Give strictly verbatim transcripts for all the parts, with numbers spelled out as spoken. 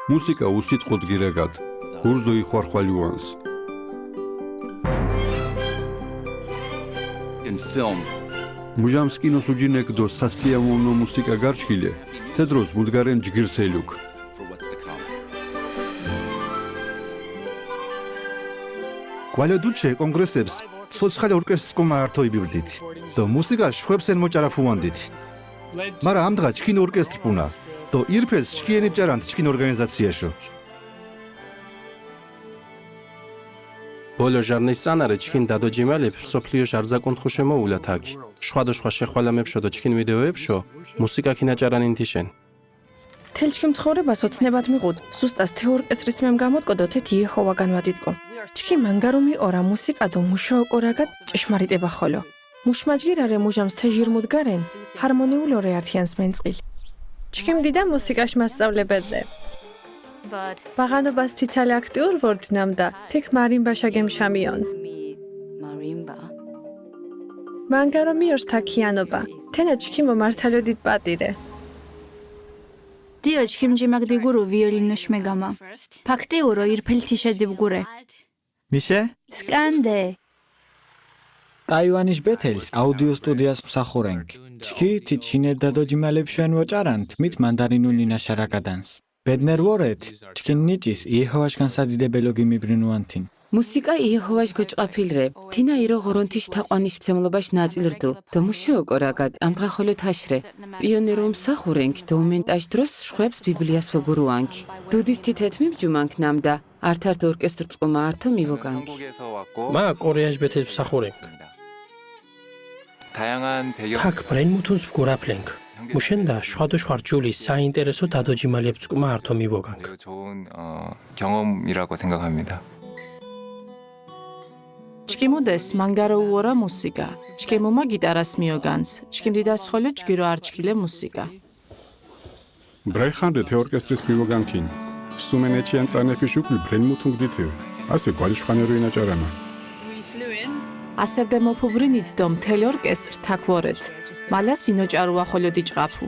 მუსიკა უსიტ ყუდ გირაგად, გურს დოიხვარხვალ უანს. In film. მუჟამს კინოს უჯინეკ დო სასიამოვნო მუსიკა გარჩქილე, თე დროს მუდგარენ ჯგირს ელუქ. For what's to come. გვალო დუჩე კონგრესებს ცოცხალ ორკესტრს კომა ართო იბიბლდით, დო მუსიკას შვებსენ მოჭარაფუანდით. მარა ამდღა ჩქინ ორკესტრ პუნა, დო ირფელს ჩქიენი ბჭარანთ ჩქინ ორგანიზაციაშო. ბოლო ჟარნის სანარე ჩქინ დადო ჯიმალებ სოფლიო ჟარზაკუნ ხუშე მოულა თაქი. შვადოშხვა შეხვალამებშო დო ჩქინ ვიდეოებშო მუსიკა ქინაჭარან ინთიშენ. თელ ჩქიმ ცხოვრებას ოცნებად მიღუდ, სუსტას თე ორკესტრის მემ გამოტკოდო თეთ იეჰოვა განვადიტკო. ჩქიმ მანგარუმი ორა მუსიკა დო მუშო ოკორაგად ჭეშმარიტება ხოლო. მუშ მაჯგირარე მუჟამს თე ჟირ მუდგარენ, ჰარმონიულ ორე ართიანს მენწყილ. ჩქიმ დიდა მუსიკაშ მასწავლებელდე. ბაღანობას თიცალე აქტიურ ვორდინამდა, თიქ მარიმბაშა გემშამიონ. მარიმბა. მანგარომიორს თაქიანობა, თენა ჩქიმ ომართალო დიდ პატირე. დიო ჩქიმ ჯიმაკ ܕიგუܪ ვიოლინოშ მეგამა. ფაქტიურო ირფელ თიშე ܕიბგურე. ნიშე? სკანდე. ტაივანიშ ბეთელს აუდიო სტუდიას მსახურენქ. ჩქი თი ჩინელ დადო ჯიმალებ შვენ ვოჭარანთ მით მანდარინულ ნინაშა რაკადანს. ბედნერ ვორეთ, ჩქინ ნიჭის იეჰოვაშ განსადიდებელო გიმიბრინუანთინ. მუსიკა იეჰოვაშ გოჭყაფილ რე. თინა ირო ღორონთიშ თაყვანიშ მცემლობაშ ნაწილ რდუ. დო მუშო ოკორაგად, ამდღა ხოლო თაშ რე. პიონერო მსახურენქ, დო უმენტაშ დროს შვებს ბიბლიას ვოგურუანქ. დუდის თითეთ მიბჯუმანქ ნამდა, ართართ ორკესტრ წყუმა ართო მივოგანქ. მა კორეაშ ბეთეს მსახურენქ. 다양한 배경. თაქ ბრენმუთუნს ვგურაფლენქ. მუშენდა შვადოܫ ხვარჯული საინტერესო დადო ჯიმალებ წყუმა ართო მივოგანქ. 매우 좋은 어, 경험이라고 생각합니다. ჩქიმუდეს მანგარო უორა მუსიკა. ჩქიმუმა გიტარას მიოგანს. ჩქიმ დიდას ხოლო ჯგირო არჩქილე მუსიკა. ბრაიხანრე თე ორკესტრის მივოგანქინ. სუმენეჩიან წანეფი შუკლი ბრენმუთუნ გდითირ. ასე გვალიშვანერო ინაჭარანა. ასერდე მოფუბრინით დო მთელ ორკესტრ თაქ ვორეთ. მალას ინოჭარუა ხოლო დიჭყაფუ.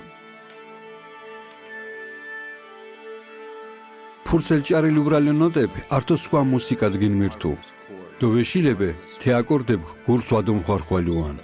ფურცელ ჭარილ უბრალო ნოტებ ართო სხვა მუსიკად გინმირთუ. დო ვეშილებე, თე აკორდებ გურს ვადომხვარხვალუან.